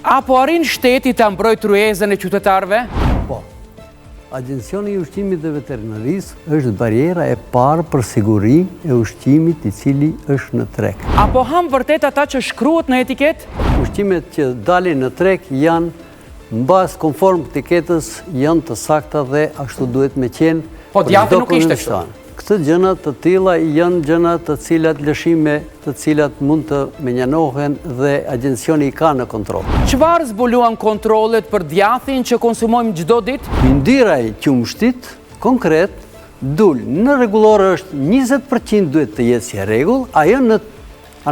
A po arrin shteti ta mbrojë tryezën e qytetarëve? Po. Agjencioni i Ushqimit dhe Veterinarisë është barriera e parë për sigurinë e ushqimit i cili është në treg. A po hamë vërtet ata që shkruhet në etiketë? Ushqimet që dalin në treg janë mbas konform etiketës janë të sakta dhe ashtu duhet me qenë. Po djathi nuk ishte kështu. Këto gjëna të tilla janë gjëna të cilat lëshime të cilat mund të menjanohen dhe agjencioni i ka në kontroll. Çfarë zbuluan kontrollet për djathin që konsumojmë çdo ditë? Yndyra e qumështit, konkret, dul në rregullore është 20% duhet të jetë si rregull, ajo në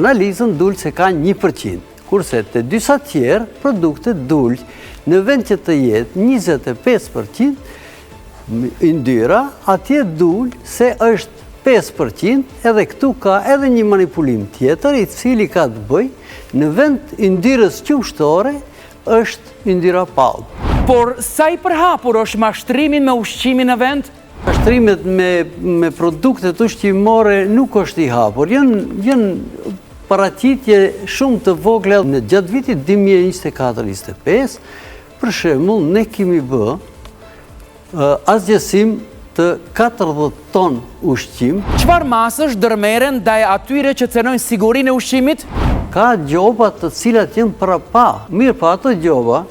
analizën dul se ka 1%. Kurse te disa tjerë produkte dul në vend që të jetë 25% yndyra, atje dul se është 5% edhe këtu ka edhe një manipulim tjetër i cili ka të bëjë në vend yndyrës qumështore është yndyra pallm. Por sa i përhapur është mashtrimi me ushqimin në vend? Mashtrimet me, me produktet ushqimore nuk është i hapur. Janë, janë paraqitje shumë të vogla në gjatë vitit 2024-2025, për shembull, ne kemi bë asgjësim të 40 ton ushqim. Çfarë masësh ndërmerren ndaj atyre që cenojnë sigurinë e ushqimit? Ka gjoba të cilat janë prapa. Mirëpo ato gjoba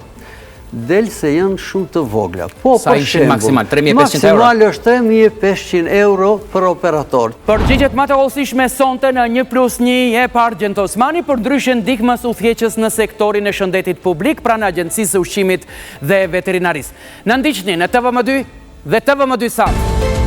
del se janë shumë të vogla. Po, Sa ishin maksimal? 3500 euro? Maksimal është 3500 euro për operator. Përgjigjet më të hollësishme sonte në 1 plus 1 jep Argjent Osmani, përndryshe ndihmës udhëheqës në sektorin e shëndetit publik pranë Agjencisë së Ushqimit dhe Veterinarisë. Na ndiqni në TVM2 dhe TVM2 Sat.